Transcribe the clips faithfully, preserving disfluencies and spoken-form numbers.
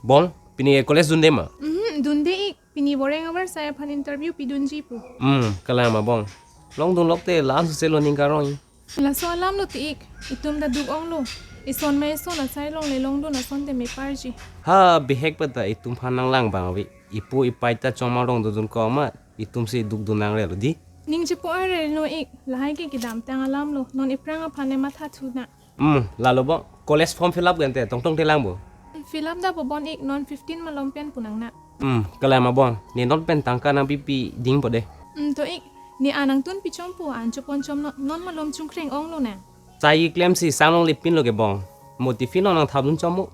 Bong, pini college dunde ma? Mhm, dunde ik. Pini Boreng avarsai aphan interview pidunji pu. Hmm, kalang ma bong. Longdun lokte la-an suse lo ning karong. Laso alam lo ti ik. Itum ta duk onglo. Ison ma ison asai longle longdun asonte meparji. Ha, bihek pada itum aphan nanglang bang ave. Ipu ipai ta chongma rong dodun ko ma. Itum si dukdun nangrelo di. Ning chipu arre no ik. Lahai ke kedamtang alam lo. Non iphrang aphan le matha thu na. Hmm, lalo bong. College form fill up gente tongtong telang bo. Fill up da bo bon ik, non fifteen malom pen pu nang na. Hmm, kalang ma bong. Ne non pen tangka nangpipi ding po de. Hmm, to ik. Ne an nangtun pichom pu an chopon chom non, non malom chungkreng onglo na. Sai keklem si sang longle pinlo ke bong. Mo tiffin non nangthapdun chom mo.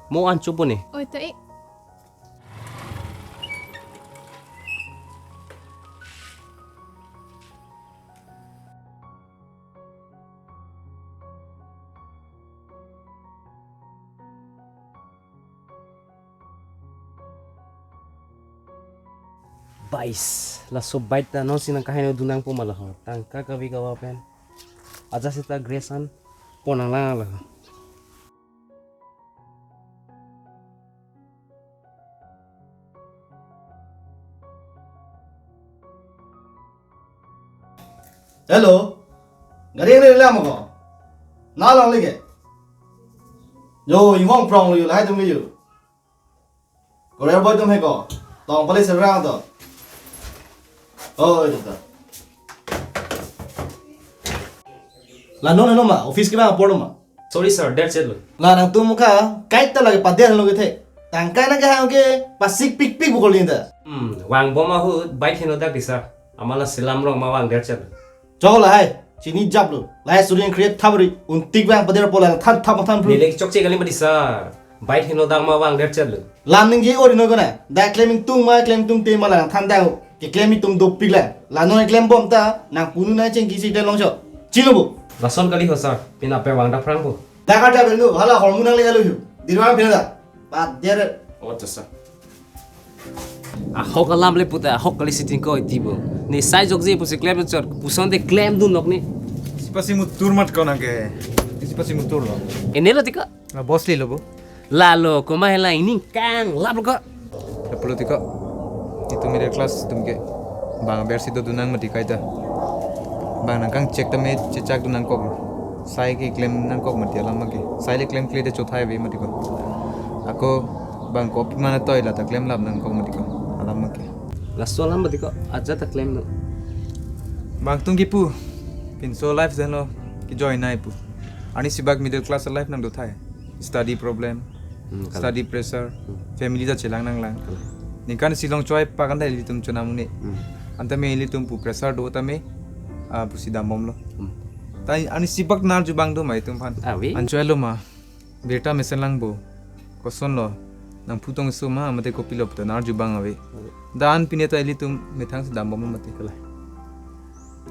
Mo an chopo ne. Oi to ik. Bais, laso bait ta non si nangkaheno dun nangpo ma lo ho. Tangka kave kava pen. Ajat seta grace an pon nanglang lo ho. Hello. Gari ne lam ko. Na lang lege. Yo, imong prong lo yo, lahai tum yo. Courier boy tum he ko. Tong pali serang to. Oh, itu to. La non no ma, office ke bang apor ma. Sorry sir, that's it lo. La nangtum ka, kaita lagi pader lo kethe. Tangka nangkehang ke, pasik pikpik bukol inda. Hmm, vang bom ahut, bait heno dak di sir. Amala selam rong ma vang der chet. Chok lahai, chini jap lo. Lahai surin create thamri, untik vang pader pola than tham than pru. Nilek chokche kali ma di sir. Bait heno dak ma vang der chet lo. Lam ningje ori no kona. Da klem ingtung ma klem tung te mala than dang. Keklem itum dopik la. La non klem bom ta nang punu na chengki si klem longchok. Chino bu. Lason kali ho sir. Pina pe vang da phrang bu. Da ka da benu hala hormu nang le alu hu. Dirwang pina da. Pader. Oh, to sir. Ahok alam le puta ahok kali siting ko iti bo. Ne sai jokje pusi klem chot. Puson de klem dun nok ne. Sipasi mutur mat ko nang ke. Sipasi mutur lo. Ene lo ti ko. Na boss le lo bo. Lalo, komat hela ining kang lap lo ko. Lapulo ti ko. Itum middle class atum ke. Bang aber si dodun nang mati kaita. Bang nangkangchek tame chechak dun nangkok. Sai ke klem nangkok mati alam ke. Sai le klemkle te chothai ave mati ko. Ako bang kopi mana toi la ta klem lap nangkok mati ko. Alam ke. Laso alam mati ko. Ajat ta klem no. Bang tung kipu. Pinso life jeno. Kejoinai pu. Arnisi bak middle class life nangdothai. Study problem, hmm, study pressure, hmm, family ta chelang nanglang. Kalang. Ningkan si longchoi pa kan ta ilitum chonam un-e. Hmm. Anta me ilitum pu pressure do ta me, ah, pusi dambom lo. Hmm. Ta arnisi bak nar jubang do ma itum aphan. Ave. Anchoi lo ma. Birta mesen lang bo. Koson lo. Nang putong so ma mate kopi lo puta nar jubang ave. Ave. Dan pine ta ilitum methang si dambom lo mate. Kalang.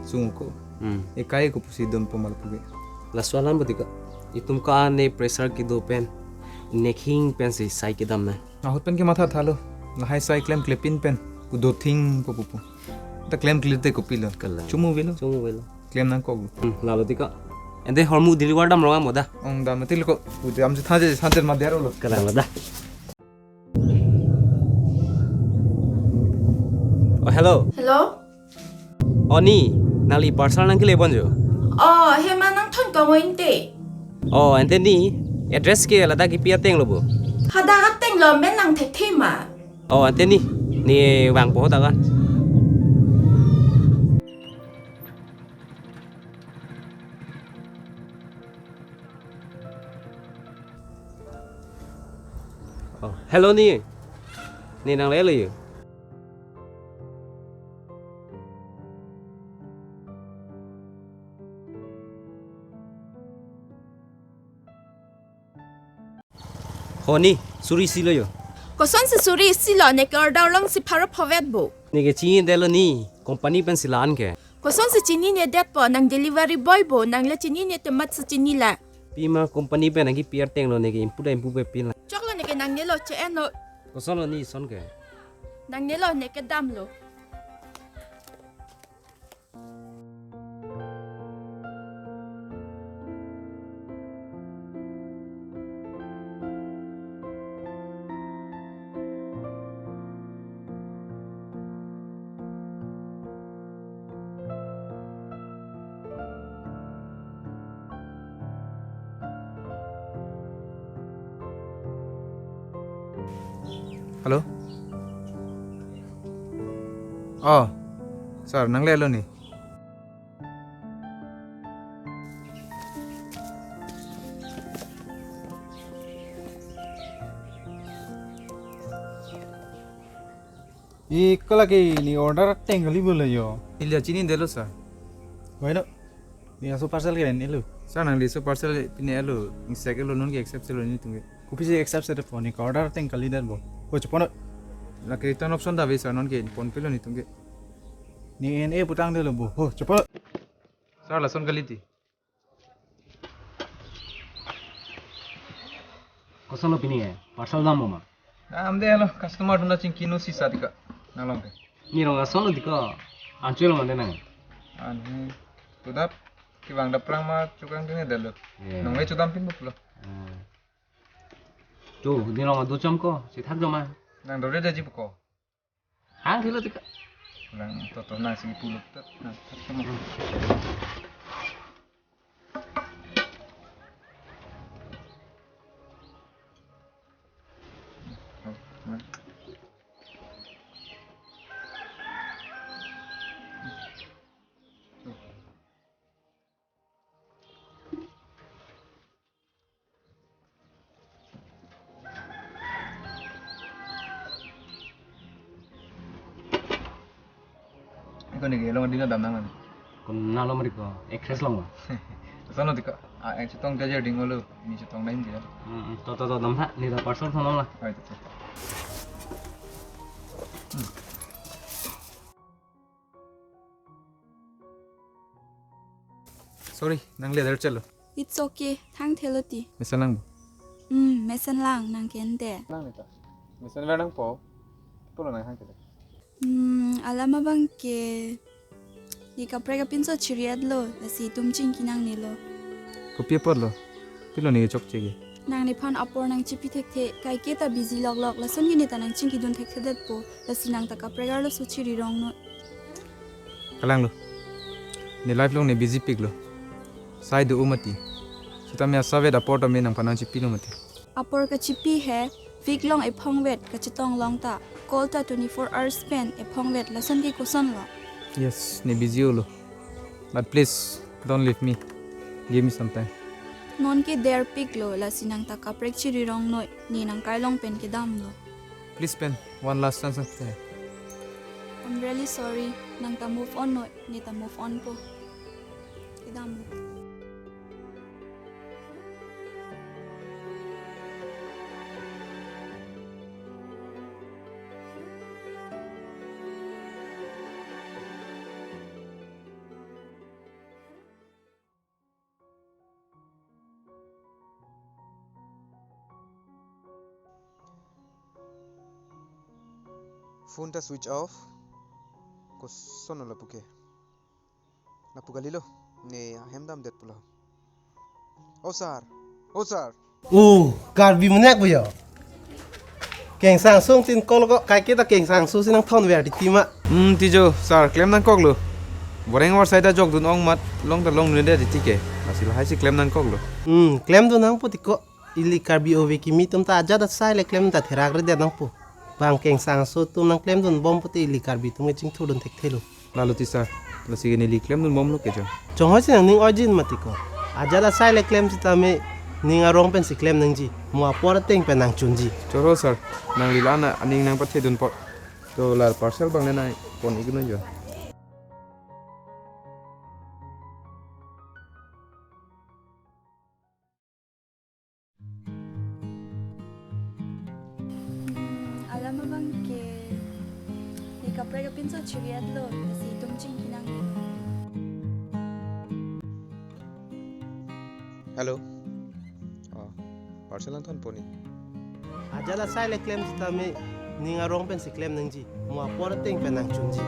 Sung ko. Hmm. Ekai ko pusi dun po mal puge. Laso alam bati ka. Itum ka ne pressure kedo pen. Nekhing pen si sai kedam na. Ahut pen ke matha thalo. Lahai sai klemklepin pen. Kudo thing po pupu. Ta klemkle te kopi lo. Kalang. Chumu velo. Chumu velo. Klem nangkok. Hmm, lalo ti ka. Ente hormu deliver dam rong amo da. Ong dam til ko. Uti am thaje santel ma der lo. Kalang lo da. Oh, hello. Hello? Oh, ni, nangli parcel nangkele bon jo. Oh, he ma nangthon kamo inte. Oh, ente ni, address ke ladak kipi ateng lo bo. Hadak ateng lo men nang thekthe ma. Oh, ente ni, ne vangpo hadak an. Oh, hello ni. Ne nanglelo yo. Ho ni, suri isi lo yo. Kosonsi suri isi lo, neke order alongsi pharo phovet bo. Neke chinine detlo ni, company pensi la-an ke. Kosonsi chinine detpo, nang delivery boy bo, nangle chinine te mat si chini la. Pima company pen nangkipi ateng lo neke impu da impu pe pin la. Choklo neke nangnelo che-en lo. Kosonlo ni son ke. Nangnelo neke damlo. Hello? Oh, sir, nangle-etlo ni? Iko lake ne order ateng kali bolo jo. Ili chinidetlo, sir. Why not? Ne laso parcel ke-en-etlo. Sir, nang laso parcel pine-etlo, insek-etlo, non ke accept-etlo nelitum ke. Kopisi accept-etpo, ne ke-order ateng kalidet bo. Ho, cheponnon. Lake return option ta ave, sir, non ke ponpelo nelitum ke. Ne en-e putangdetlo bo. Ho, cheponnon. Sir, lason kali ti. Kosonlo pini ke, parcel dampo ma? Damdetlo, customer atum ta chingki no sisa ti ko. Nanglong ke. Ne rong asonlo ti ko, anchot longde nang. Anhe, tudap, kevang daprang ma chokang dingdetlo. Eh. Nongle chodampinpo pulo. Eh. Cho, ne rong adu chom ko, si thak jo ma. Nang dore daji pu ko. Hang thilo ti ko. Nang toto nang si pulo, tet, nang, tet, nang. Iko ne ke long dino dam nang. Konatlo mari ko, actress long ma? Asonlo ti ko, a, ek chetong jajar dinglo, ne chetong lain dia. Hmm, to, to, to, damtha, ne ta parcel thon long la. Oi, to, to. Sorry, nangle-et chelo. It's okay, thangthelo ti. Mesen lang bo. Hmm, mesen lang, nang ke-en te. Lang neta. Mesenver nangpo. Pulo nang hang kete. Hmm, alam abang ke. Ne kaprek apinso chiri-etlo, lasi itum chingki nangnelo. Kopi apotlo? Pilo ne chokche ke? Nang nephan apor nangchipi thekthe, kaike ta busy loklok, lason ke ne ta nangchingkidun thekthedetpo, lasi nang ta kaprek arloso chiri rong noi. Kalanglo. Ne life along ne busy piklo. Sai do-o mati. Sitame asapvet apor tame nangphan nangchipilo mati. Apor kachipi he, week along ephongvet kachetong long ta, call ta twenty-four hours pen ephongvet lason ke kosonlo? Yes, ne busy-olo. But please, don't leave me. Give me some time. Non ke der piklo, lasi nang ta kaprek chiri rong noi, ne nang kailong pen kedamlo. Please pen, one last chance ang pita. I'm really sorry, nang ta move on noi, ne ta move onpo. Kedamlo. Phone ta switch off. Kosonlo lapu ke? Lapu kalilo. Ne ahem damdet pulo. O sir. O sir. O, Karbi munek bo jo. Kengsangso tin call ko, kaike ta Kengsangso si nangthonver titi ma. Hmm, tijo, sir, klem nangkoklo. Boreng war sai ta jokdun ong mat, long ta longdunde titi ke. Lasi lahai si klem nangkoklo. Hmm, klemdun nangpo ti ko. Ili Karbi ove kimi atum ta ajat asai le klem ta therakredet nangpo. Bang Kengsangso atum nangklemdunbom pute ili Karbi atum ke chingthurdun thekthelo. Lalo ti sir, lasi ke neli klemdunbomlo ke jo. Chonghoi si nangning oijin mati ko. Ajat asai le klem sitame ning arong pensi klem nangji. Mo apor ateng pen nangchunji. Choro sir, nangli la-an aning nangpathedun apot. To la parcel abang le nangpon-iknon jo. Hmm, alam abang ke, ne kaprek apinso chiri-etlo, lasi itum chingki nang. Hello. Oh, parcel nangthonpo ni. Ajat asai le klem sitame ning arong pensi klem nangji. Mo apor ateng pen nangchunji.